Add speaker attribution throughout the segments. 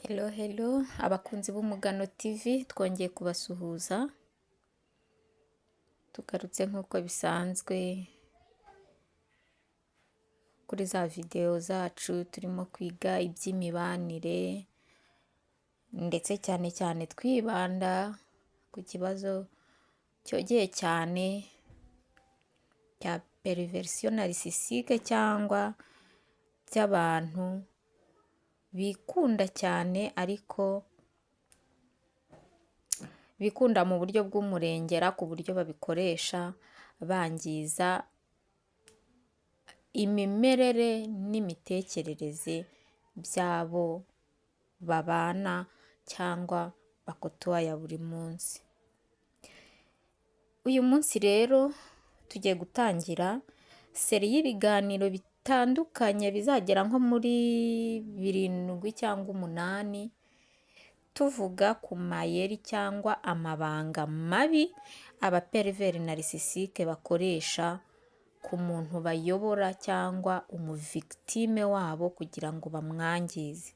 Speaker 1: Hello hello abakunzi b'Umugano TV twongeye kubasuhuza, tugarutse nk'uko bisanzwe kuri za videwo zacu turimo kwiga iby'imibanire ndetse cyane cyane twibanda ku kibazo cyogeye cyane cya perversion narcissistique cyangwa by'abantu bikunda cyane ariko bikunda mu buryo bw'umurengera ku buryo babikoresha bangiza imimerere n'imitekerereze by'abo babana cyangwa bakotowa ya buri munsi. Uyu munsi rero tugiye gutangira seri y'ibiganiro bitandukanye bizagera nko muri 7 cyangwa 8, tuvuga ku mayeri cyangwa amabanga mabi abapervers narcissistique bakoresha ku muntu bayobora cyangwa umuvictime wabo kugira ngo bamwangize.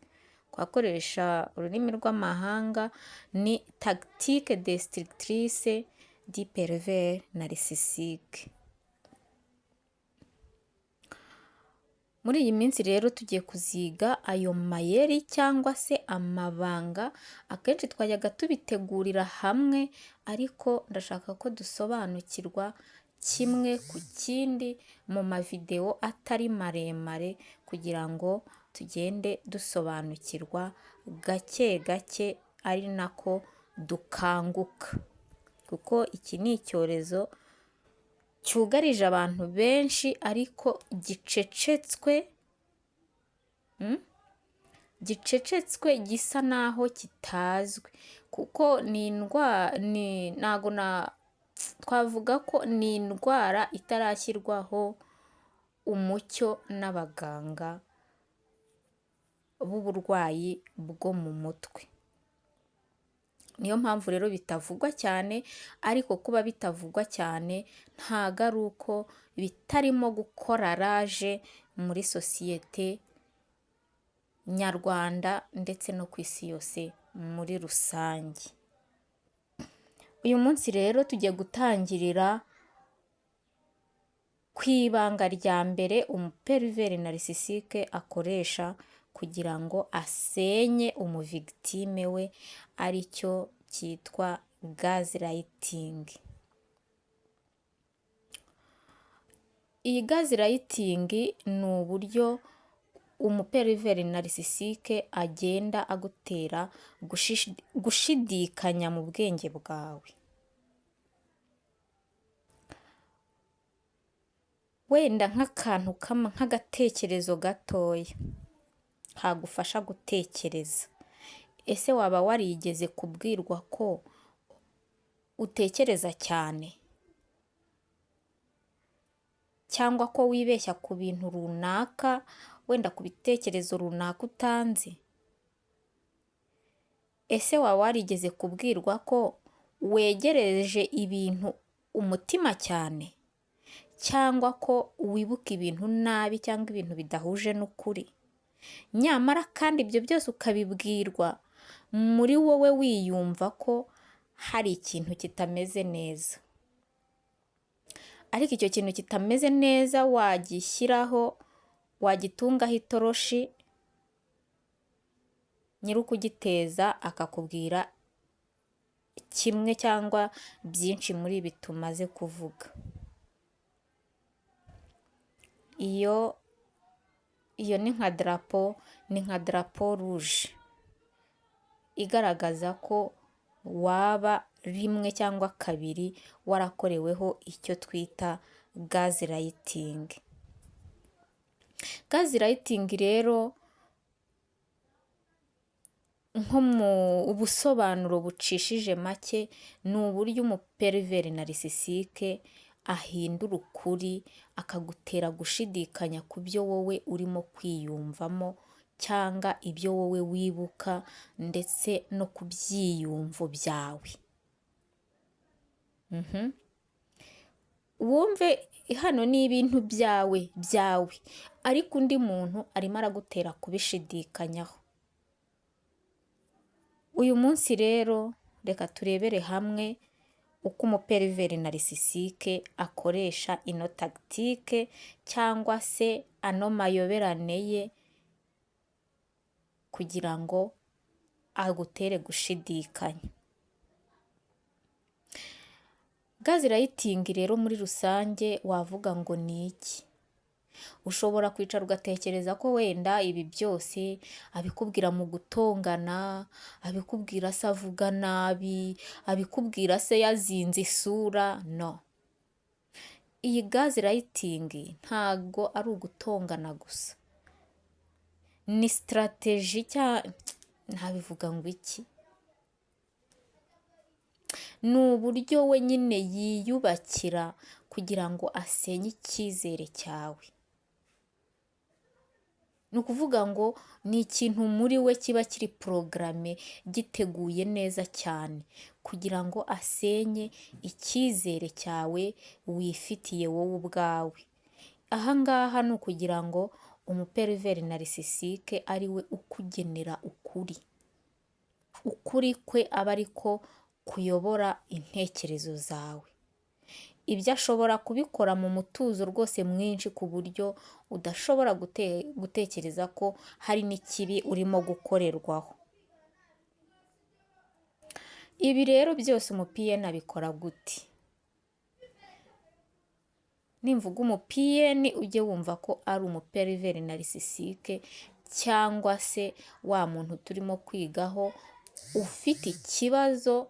Speaker 1: Kuhakoresha ururimi rw'amahanga ni tactique destructrice du pervers narcissisque. Muri iyi minsi rero tugiye kuziga ayo mayeri cyangwa se amabanga, akenshi twajyaga tubitegurira hamwe ariko ndashaka ko dusobanukirwa kimwe ku kindi mu mavidewo atari maremare kugira ngo tugende dusobanukirwa gake gake ari nako dukanguka, kuko iki ni icyorezo cyugarije abantu benshi ariko gicecetswe, gicecetswe gisa naho kitazwi, kuko ni indwara, ntago twavuga ko ni indwara itarashyirwaho umucyo n'abaganga b'uburwayi bwo mu mutwe. Niyo mpamvu rero bitavugwa cyane, ariko kuba bitavugwa cyane ntago ari uko bitarimo gukora raje muri sosiyete nyarwanda ndetse no ku isi yose muri rusange. Uyu munsi rero tugiye gutangirira ku ibanga rya mbere umupervers narcissistique akoresha kugira ngo asenye umuvictime we, aricyo cyitwa gaslighting. Iyi gaslighting ni uburyo umupervers narcissistique agenda agutera gushidikanya mu bwenge bwawe. Wenda nk'akantu nk'agatekerezo gatoya kagufasha gutekereza. Ese waba warigeze kubwirwa ko utekereza cyane cyangwa ko wibeshya ku bintu runaka, wenda ku bitekerezo runaka utanze? Ese waba warigeze kubwirwa ko wegereje ibintu umutima cyane cyangwa ko wibuka ibintu nabi cyangwa ibintu bidahuje n'ukuri? Nyamara kandi ibyo byose ukabibwirwa muri wowe wiyumva ko hari ikintu kitameze neza, ariko icyo kintu kitameze neza wagishyiraho, wagitungaho itoroshi, nyir'ukugiteza akakubwira kimwe cyangwa byinshi muri ibi tumaze kuvuga. Iyo ni nka darapo, ni nka darapo rouge igaragaza ko waba rimwe cyangwa kabiri warakoreweho icyo twita gaslighting. Gaslighting rero nko mu busobanuro bucishije make ni uburyo umupervers narcissistique ahindura ukuri akagutera gushidikanya ku byo wowe urimo kwiyumvamo cyangwa ibyo wowe wibuka ndetse no ku byiyumvo byawe. Wumve hano ni ibintu byawe ariko undi muntu arimo aragutera kubishidikanyaho. Uyu munsi rero reka turebere hamwe uko umu pervers narcissique akoresha ino tactique cyangwa se ano mayoberane ye kugira ngo agutere gushidikanya. Gaslighting rero muri rusange wavuga ngo ni iki? Ushobora kwicara ugatekereza ko wenda ibi byose abikubwira mu gutongana, abikubwira se avuga nabi, abikubwira se yazinze isura, no. Iyi gaslighting ntago ari ugutongana gusa, ni strategy, nabivuga ngo iki? Ni uburyo we nyine yiyubakira kugira ngo asenye icyizere cyawe. Ni ukuvuga ngo ni ikintu muri we kiba kiri programmé, giteguye neza cyane kugira ngo asenye icyizere cyawe wifitiye wowe ubwawe. Aha ngaha ni ukugira ngo umu pervers narcissique ari we ukugenera ukuri, ukuri kwe aba ariko kuyobora intekerezo zawe. Ibyo ashobora kubikora mu mutuzo rwose mwinshi, ku buryo udashobora gutekereza ko hari n'ikibi urimo gukorerwaho. Ibi rero byose umu PN abikora gute? Nimvuga umu PN ujye wumva ko ari umu pervers narcissique cyangwa se wa muntu turimo kwigaho ufite ikibazo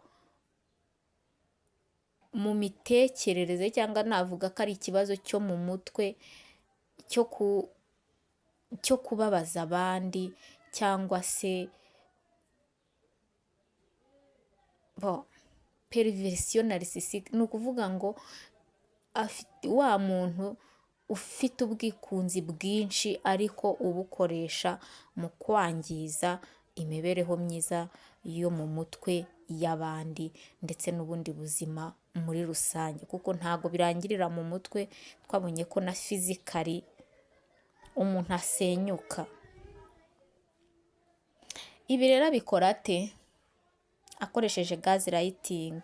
Speaker 1: mu mitekerereze, cyangwa navuga ko ari ikibazo cyo mu mutwe cyo kubabaza abandi, cyangwa se perversion narcissique. Ni ukuvuga ngo wa muntu ufite ubwikunzi bwinshi ariko ubukoresha mu kwangiza imibereho myiza yo mu mutwe y'abandi ndetse n'ubundi buzima muri rusange, kuko ntabwo birangirira mu mutwe, twabonye ko na physically umuntu asenyuka. Ibi rero abikora ate? Akoresheje gaslighting.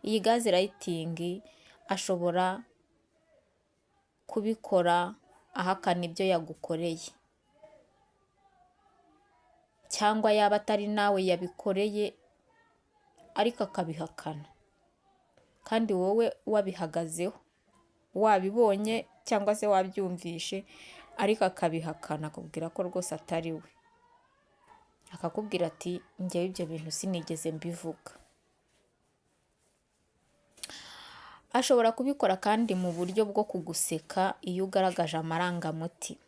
Speaker 1: Iyi gaslighting ashobora kubikora ahakana ibyo yagukoreye, cyangwa yaba atari nawe yabikoreye ariko akabihakana, kandi wowe wabihagazeho, wabibonye cyangwa se wabyumvishe, ariko akabihakana akakubwira ko rwose atari we, akakubwira ati njyewe ibyo bintu sinigeze mbivuga. Ashobora kubikora kandi mu buryo bwo kuguseka iyo ugaragaje amarangamutima.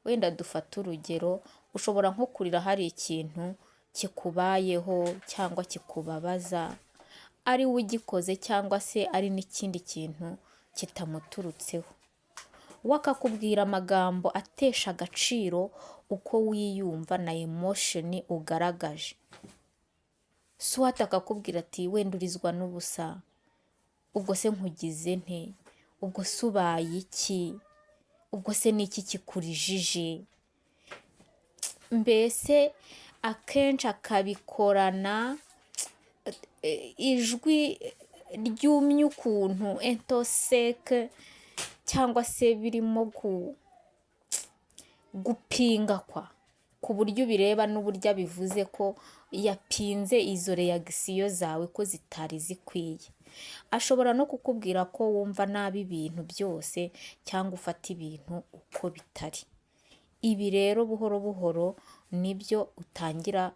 Speaker 1: Wenda dufate urugero, ushobora nko kurira hari ikintu kikubayeho cyangwa kikubabaza, ari we ugikoze cyangwa se ari n'ikindi kintu kitamuturutseho, we akakubwira amagambo atesha agaciro uko wiyumva na emotion ugaragaje. Soit akakubwira ati wenda urizwa n'ubusa, ubwo se nkugize nte, ubwo se ubaye iki, ubwo se ni iki kikurijije? Mbese akenshi akabikorana ijwi ryumye ukuntu, un ton sec, cyangwa se birimo gupinga kwa, ku buryo ubireba n'uburyo abivuze ko yapinze izo réaction zawe ko zitari zikwiye. Ashobora no kukubwira ko wumva nabi ibintu byose cyangwa ufata ibintu uko bitari. Ibi rero buhoro buhoro nibyo utangira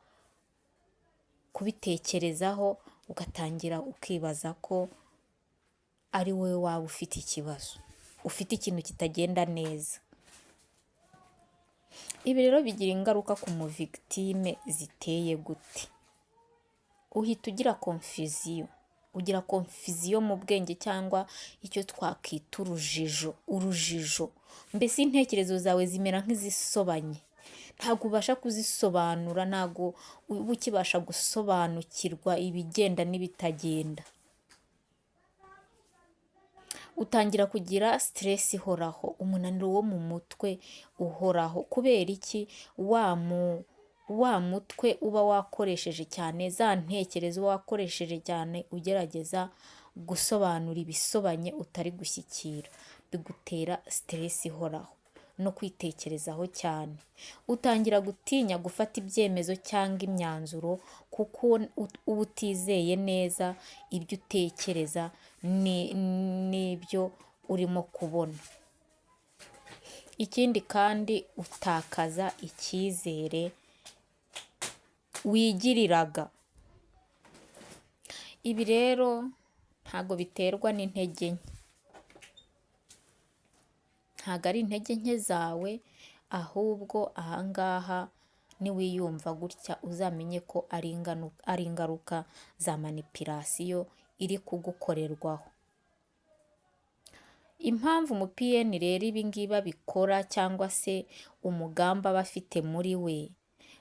Speaker 1: kubitekerezaho, ugatangira ukibaza ko ari wowe waba ufite ikibazo, ufite ikintu kitagenda neza. Ibi rero bigira ingaruka ku mu victime ziteye gute? Uhita ugira confusion, ugira confusion mu bwenge cyangwa icyo twakwita urujijo, urujijo. Mbese intekerezo zawe zimera nk'izisobanye, ntabwo ubasha kuzisobanura, ntabwo uba ukibasha gusobanukirwa ibigenda n'ibitagenda. Utangira kugira stress ihoraho, umunaniro wo mu mutwe uhoraho. Kubera iki? Wa mu Wa mutwe uba wakoresheje cyane, za ntekerezo uba wakoresheje cyane ugerageza gusobanura ibisobanye utari gushyikira, bigutera stress ihoraho no kwitekerezaho cyane. Utangira gutinya gufata ibyemezo cyangwa imyanzuro kuko uba utizeye neza ibyo utekereza n'ibyo urimo kubona. Ikindi kandi utakaza icyizere wigiriraga. Ibi rero ntabwo biterwa n'intege nke, ntabwo ari intege nke zawe, ahubwo aha ngaha niwiyumva gutya uzamenye ko ari ingaruka za manipulation iri kugukorerwaho. Impamvu umu PN rero ibi ngibi abikora cyangwa se umugambi aba afite muri we,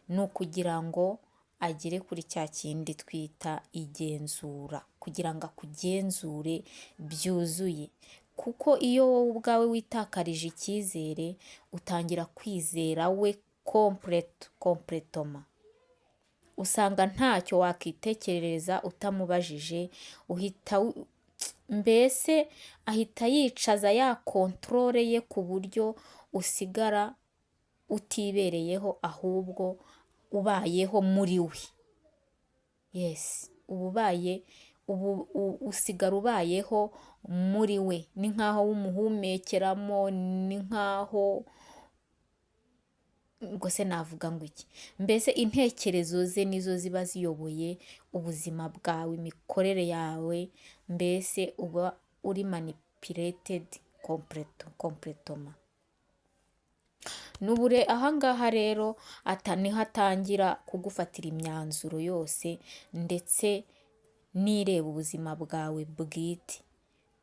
Speaker 1: ni ukugira ngo agere kuri cya kindi twita igenzura, kugira ngo akugenzure byuzuye, kuko iyo wowe ubwawe witakarije icyizere utangira kwizera we complètement. Usanga ntacyo wakitekerereza utamubajije, uhita mbese ahita yicaza ya contrôle ye ku buryo usigara utibereyeho ahubwo ubayeho muri we. Yes, uba ubaye usigara ubayeho muri we, ni nk'aho umuhumekeramo, ni nk'aho ubwo se navuga ngo iki? Mbese intekerezo ze nizo ziba ziyoboye ubuzima bwawe, imikorere yawe, mbese uba uri manipulated complètement. Nubure aha ngaha rero niho atangira kugufatira imyanzuro yose ndetse n'ireba ubuzima bwawe bwite.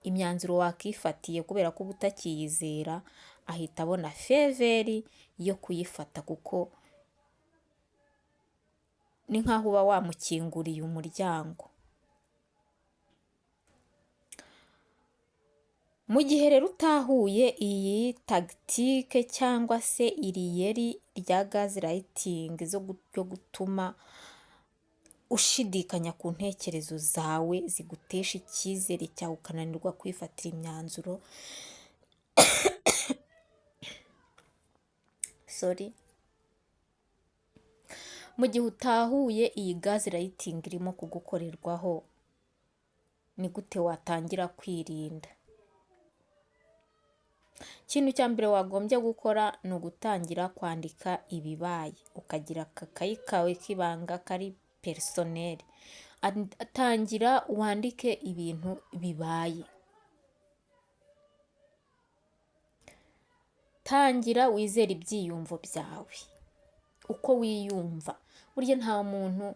Speaker 1: Imyanzuro wakifatiye kubera ko uba utakiyizera, ahita abona feu vert yo kuyifata kuko ni nk'aho uba wamukinguriye umuryango. Mu gihe rero utahuye iyi tactique cyangwa se iri yeri rya gaslighting ryo gutuma ushidikanya ku ntekerezo zawe zigutesha icyizere cyawe ukananirwa kwifatira imyanzuro, sorry. Mu gihe utahuye iyi gaslighting irimo kugukorerwaho, ni gute watangira kwirinda? Ikintu cya mbere wagombye gukora ni ugutangira kwandika ibibaye, ukagira akakayi kawe k'ibanga kari personnel. Tangira wandike ibintu bibaye. Tangira wizere ibyiyumvo byawe, uko wiyumva. Burya nta muntu,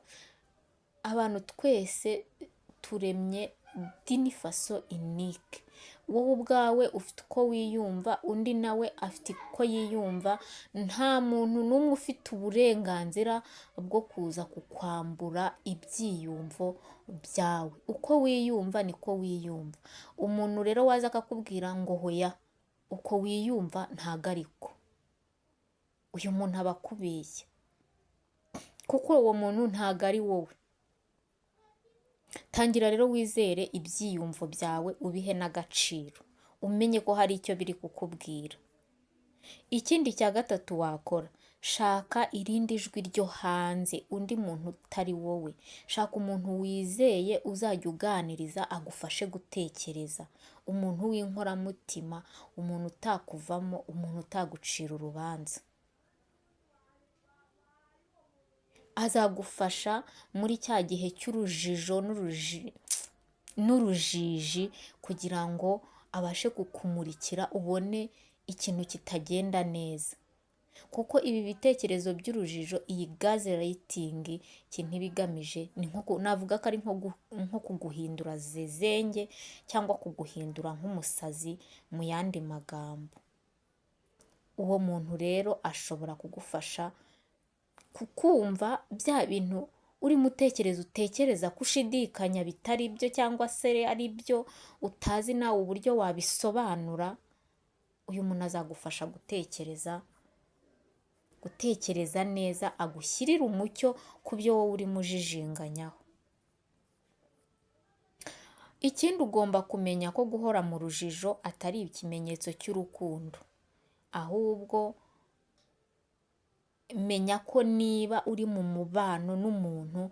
Speaker 1: abantu twese turemye d'une façon unique. Wowe ubwawe ufite uko wiyumva, undi nawe afite uko yiyumva, nta muntu n'umwe ufite uburenganzira bwo kuza kukwambura ibyiyumvo byawe. Uko wiyumva niko wiyumva. Umuntu rero waza akakubwira ngo hoya, uko wiyumva ntago ariko, uyu muntu aba akubeshya kuko uwo muntu ntago ari wowe. Tangira rero wizere ibyiyumvo byawe, ubihe n'agaciro, umenye ko hari icyo biri kukubwira. Ikindi cya gatatu wakora, shaka irindi jwi ryo hanze, undi muntu utari wowe. Shaka umuntu wizeye uzajya uganiriza agufashe gutekereza, umuntu w'inkoramutima, umuntu utakuvamo, umuntu utagucira urubanza. Azagufasha muri cya gihe cy'urujijo n'urujiji kugira ngo abashe kukumurikira ubone ikintu kitagenda neza. Kuko ibi bitekerezo by'urujijo, iyi gaslighting ikintu iba igamije ni nko navuga ko ari nko kuguhindura zezenge cyangwa kuguhindura nk'umusazi mu yandi magambo. Uwo muntu rero ashobora kugufasha kukumva bya bintu urimo utekereza ko ushidikanya bitari byo cyangwa se ari byo utazi nawe uburyo wabisobanura, uyu muntu azagufasha gutekereza gutekereza neza, agushyirire umucyo ku byo wowe urimo ujijinganyaho. Ikindi ugomba kumenya ko guhora mu rujijo atari ikimenyetso cy'urukundo, ahubwo menya ko niba uri mu mubano n'umuntu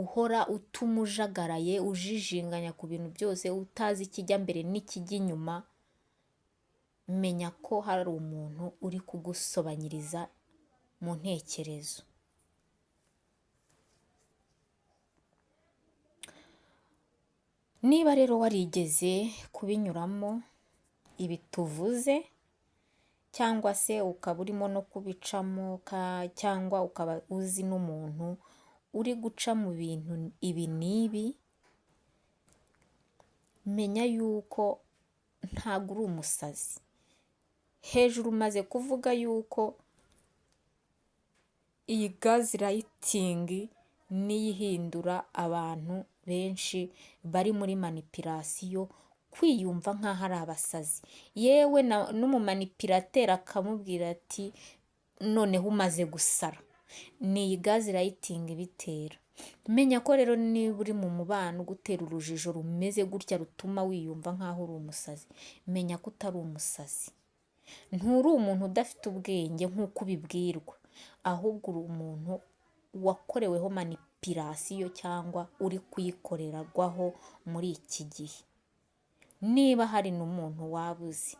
Speaker 1: uhora utuma ujagaraye, ujijinganya ku bintu byose, utazi ikijya mbere n'ikijya inyuma, menya ko hari umuntu uri kugusobanyiriza mu ntekerezo. Niba rero warigeze kubinyuramo ibi tuvuze, cyangwa se ukaba urimo no kubicamo, cyangwa ukaba uzi n'umuntu uri guca mu bintu ibi n'ibi, menya yuko ntabwo uri umusazi. Hejuru umaze kuvuga yuko iyi gaslighting niyo ihindura abantu benshi bari muri manipulation kwiyumva nk'aho ari abasazi, yewe n'umumanipirateri akamubwira ati noneho umaze gusara. Ni iyi gaslighting ibitera. Menya ko rero niba uri mu mubano ugutera urujijo rumeze gutya rutuma wiyumva nk'aho uri umusazi, menya ko utari umusazi. Nturi umuntu udafite ubwenge nk'uko ubibwirwa, ahubwo uri umuntu wakoreweho manipulation cyangwa uri kuyikorerwaho muri iki gihe. Niba hari n'umuntu waba uzi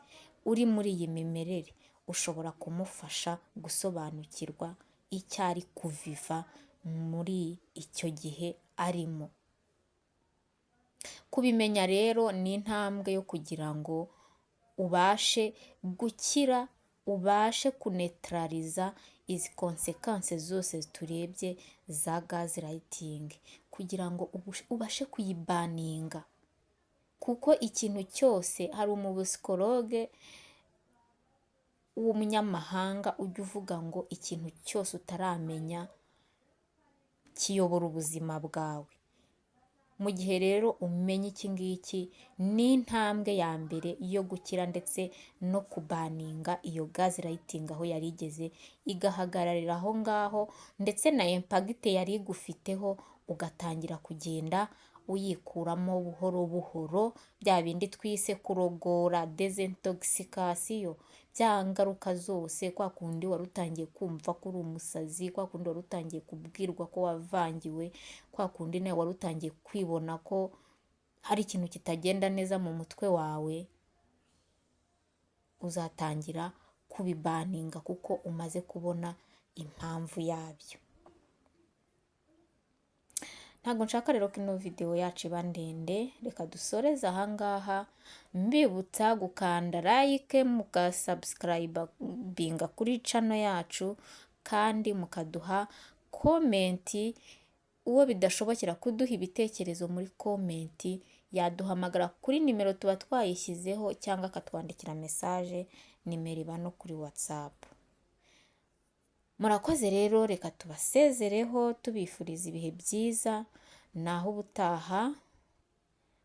Speaker 1: uri muri iyi mimerere, ushobora kumufasha gusobanukirwa icyo ari kuviva muri icyo gihe arimo. Kubimenya rero ni intambwe yo kugira ngo ubashe gukira, ubashe kunetraliza izi konsekanse zose turebye za gaslighting, kugira ngo ubashe kuyibaninga. Kuko ikintu cyose, hari umupsikologe w'umunyamahanga ujya uvuga ngo ikintu cyose utaramenya kiyobora ubuzima bwawe. Mu gihe rero umenye iki ngiki, ni intambwe ya mbere yo gukira ndetse no kubaninga iyo gaslighting aho yari igeze, igahagararira aho ngaho, ndetse na impact yari igufiteho ugatangira kugenda uyikuramo buhoro buhoro, bya bindi twise kurogora, desintoxication, bya ngaruka zose, kwa kundi wari utangiye kumva ko uri umusazi, kwa kundi wari utangiye kubwirwa ko wavangiwe, kwa kundi nawe wari utangiye kwibona ko hari ikintu kitagenda neza mu mutwe wawe, uzatangira kubibaninga kuko umaze kubona impamvu yabyo. Ntabwo nshaka rero ko ino video yacu iba ndende, reka dusoreze aha ngaha, mbibutsa gukanda like, mugasubscribinga kuri channel yacu, kandi mukaduha comment. Uwo bidashobokera kuduha ibitekerezo muri comment, yaduhamagara kuri nimero tuba twayishyizeho, cyangwa akatwandikira message, nimero iba no kuri WhatsApp. Murakoze rero, reka tubasezereho tubifuriza ibihe byiza, naho ubutaha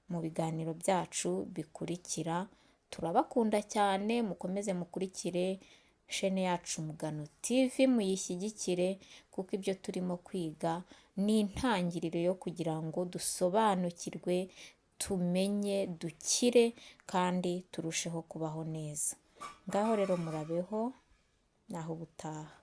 Speaker 1: mu biganiro byacu bikurikira. Turabakunda cyane, mukomeze mukurikire shene yacu Mugano TV, muyishyigikire, kuko ibyo turimo kwiga ni intangiriro yo kugira ngo dusobanukirwe, tumenye, dukire kandi turusheho kubaho neza. Ngaho rero murabeho, naho ubutaha.